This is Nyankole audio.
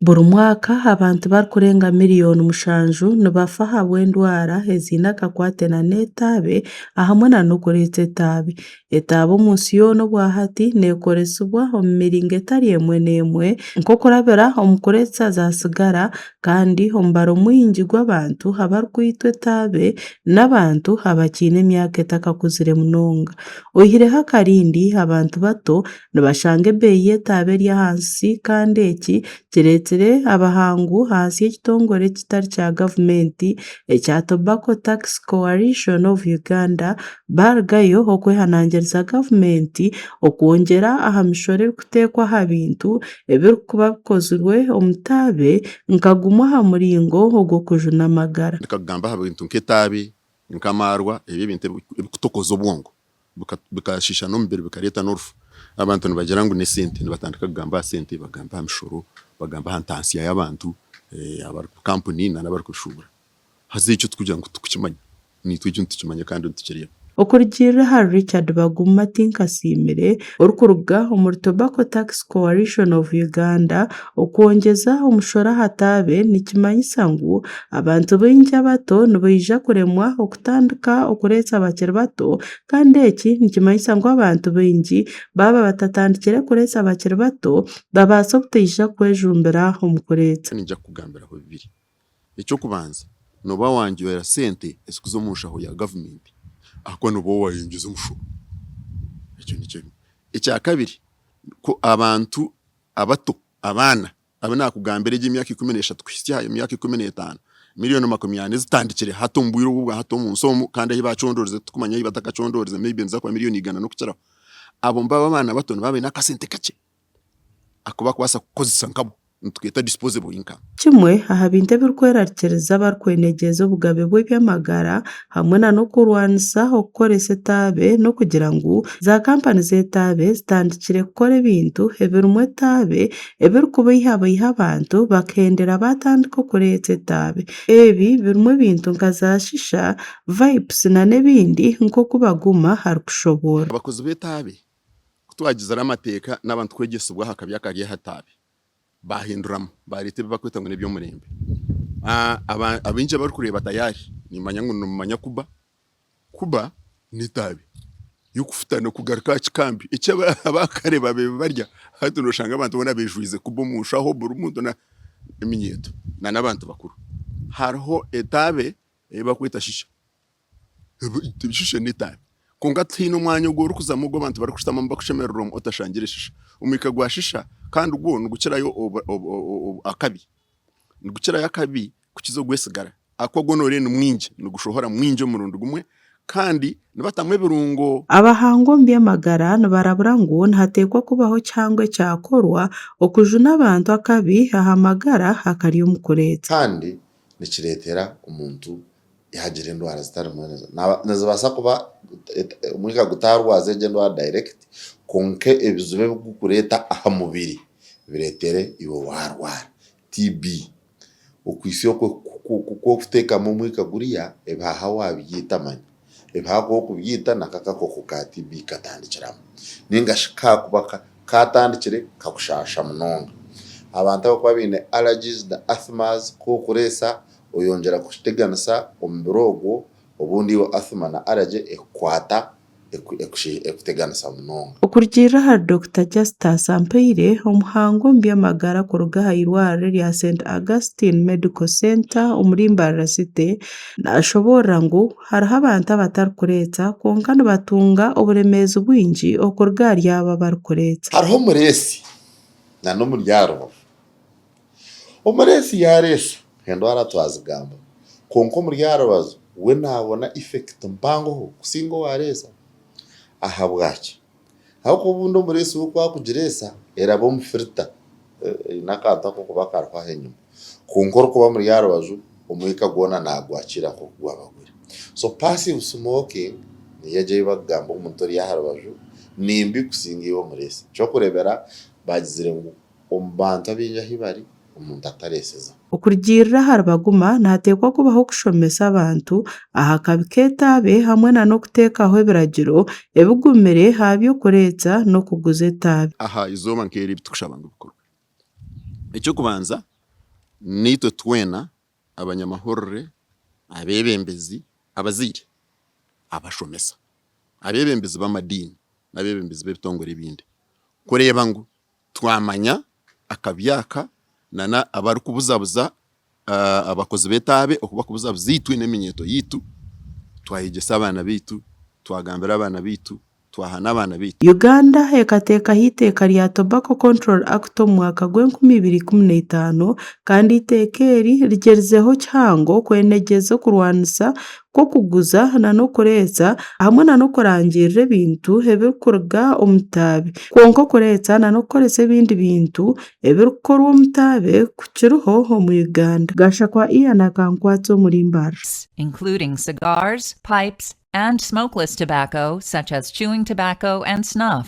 Buri mwaka abantu barikurenga miriyoni mushanju nibafa ahabw'endwara eziine akakwate n'etaabe ahamwe n'okureetsa etaabe. Etaabe omu nsi yoona obwahati neekoresibwa omu miringo etari emwe n'emwe nk'okurabira omu kureetsa zaatsigara kandi omubaro mwingi gw'abantu abarikwitwa etaabe n'abantu abakiine emyaka etakakuzire munonga. Oyihireho akarindi abantu bato Nibashanga ebeeyi y'etaabe eri ahansi kandi eki kireetsire abahangu ahansi y'ekitongore ekitari kya gavumenti ekya Tobacco Tax Coalition of Uganda baarugayo okwehanangiriza gavumenti okwongyera aha mishoro erikuteekwa aha bintu ebirikuba bikozirwe omu taabe nka gumwe aha muringo ogw'okujuna amagara. Ndikakugamba aha bintu nk'etaabe, nk'amaarwa, ebyo ebintu ebikutokoza obwongo. bikashiisha n'omubiri bikareeta n'orufu. Abantu nibagira ngu n'esente, nibatandika kugamba aha sente, bagamba aha mishoro, bagamba aha ntaasya y'abantu, abari kampuni n'abarikubishuubura. Haza ekyo tikugira ngu titukukimanya, naitwe ekyo nitukimanya kandi nitukireeba. Okurugiirira ahari Richard Baguma Tinkasiimire, orikuruga omuri Tobacco Tax Coalition of Uganda, Okwongyeza omushoro aha taabe nikimanyisa ngu abantu baingi abato nibaija kuremwa okutandika okureetsa bakiri bato kandi eki nikimanyisa ngu abantu baingi baaba batatandikire kureetsa bakiri bato babaasa obutaija kwejumbira omu kureetsa. Niinyija kukugambiraho bibiri. Eky'okubanza, nooba waangyera sente ezikuza omu nshaho ya gavumenti ahakuba nooba waayongyeza omushoro. Ekyo nikyo kimwe. Ekyakabiri, ku abantu abato, abaana abu naakugambira egy'emyaka 13 kuhitsya aha myaka 15, miriyoni 40 ezitandikire hati omu bwire obu obwa hati omu nsi omu kandi ahu baacondoorize titukumanya ahu batakacondorize maybe niziza kuba miriyoni igana n'okukiraho. Abo mbabo abaana bato nibaba baine akasente kakye aku barikubaasa kukozesa nkabo. nitukeeta disposable income. Kimwe aha bintu ebirikwerarikiriza abarikwenegyeza obugabe bw'eby'amagara hamwe na n'okurwanisa okukoresa etaabe n'okugira ngu za kampani z'etaabe zitandikire kukora ebintu ebirimu etaabe ebirikubeihabeiha abantu bakahendera baatandika okureetsa etaabe. Ebi birimu ebintu nka za shisha, vapes na n'ebindi nk'oku Baguma arikushoboorora. Abakozi b'etaabe ku twagizire amateeka n'abantu kwegyesibwa aha kabi akari aha taabe, baahinduramu baareeta ebi barikweta ngu n'eby'omurembe. Abaingi abarikureeba tayari niimanya ngu nimumanya Kuba. Kuba n'etaabe y'okufutana kugaruka aha kikambi eki abaakare baabaire barya. Hati nooshanga abantu boona beejwize Kuba omu nshaho buri muntu n'eminyeeto n'abantu bakuru. Hariho etaabe ei barikweta shisha. Shisha n'etaabe kwonka tihaine omwanya ogu orikuzamu ogu abantu barikushutamamu bakushemererwamu otashangire shisha. Omwika gwa shisha kandi gwo nigukirayo akabi, nigukirayo akabi kukiza ogw'esigara ahakuba gwo nooreeba ni mwingi, nigushohora mwingi omurundi gumwe kandi nibatamu ebirungo. Abahangu omu by'amagara nibarabura ngu nihateekwa kubaho kihango ekyakorwa okujuna abantu akabi aha magara akari omu kureetsa. Kandi nikireetera omuntu yaagira endwara zitari zimwe na zimwe. Nizibaasa kuba omwika gutaarwaza egyo endwara direct kwonka ebizibu ebi gurikureeta aha mubiri bireetere iwe waarwara. TB, okwitsya okwo ku orikuteekamu omwika guriya ebihaha waabiita manya, ebihaha ku orikubiita nako akakooko ka TB katandikiramu nainga shi kaakuba kaatandikire kakushaasha munonga. Abantu abarikuba baine allergies na asthmas ku orikureetsa Oyongyera kuteganisa omubiri ogwo, obundi iwe asthma na allergy ekukwata ekuteganisa munonga. Okurugiirira ahari Dokita Justus Ampaire, omuhangu omu by'amagara kuruga aha irwariro erya St Augustine Medical Centre omuri Mbarara City, nashoboorora ngu hariho abantu abatarikureetsa kwonka nibatunga oburemeezi bwingi okuruga ahari abo abarikureetsa. Hariho omureesi na n'omuri aha rubaju. Omureesi yaareesa, endwara twazigamba, kwonka omuri aha rubaju we naabona effect mpangoho kusinga owaareesa. Ahabwaki? Ahabw'okuba obundi omureesi we ku arikugireesa eraba omu filter, eine akantu ak'okuba kariho aho enyima. Kwonka orikuba omuri aha rubaju omwika gwona naagwakiira nk'oku gwaba guri. So passive smoking niyo egyo ei barikugamba omuntu ori aha rubaju ni mbi kusinga iwe omureesi. Eky'okureebera baagizire ngu Omu bantu abaingi ahu bari, omuntu atareeseza. Okurugiirira ahari Baguma, nihateekwa kubaho okushomesa abantu aha kabi k'etaabe hamwe na n'okuteekaho ebiragiro ebigumire aha by'okureetsa n'okuguza etaabe. Aha izooba nk'eri ebi turikushaba ngu bikorwe. Eky'okubanza. Naitwe twena abanyamahurire, abeebembezi, abazaire, abashomesa, abeebembezi b'amadiini n'abeebembezi b'ebitongore ebindi kureeba ngu twamanya akabi aka nana abarikubuzabuza abakozi b'etaabe oku barikubuzabuza itwe n'eminyeeto yaitu, twayegyesa abaana baitu, twagambira abaana baitu, twahana abaana baitu. Uganda ekateekaho eiteeka rya Tobacco Control Act omu mwaka gw'enkumi ibiri 15 kandi eiteeka eri rigyerizeho kihango kwenegyeza okurwanisa kw'okuguza n'okureetsa hamwe n'okurangirira ebintu ebirikuruga omu taabe. Kwonka okureetsa n'okukoresa ebindi bintu ebirikukorwa omu taabe kukiriho omu Uganda. Gashakwa Ian Akankwatsa omuri Mbarara. Including cigars, pipes, and smokeless tobacco such as chewing tobacco and snuff.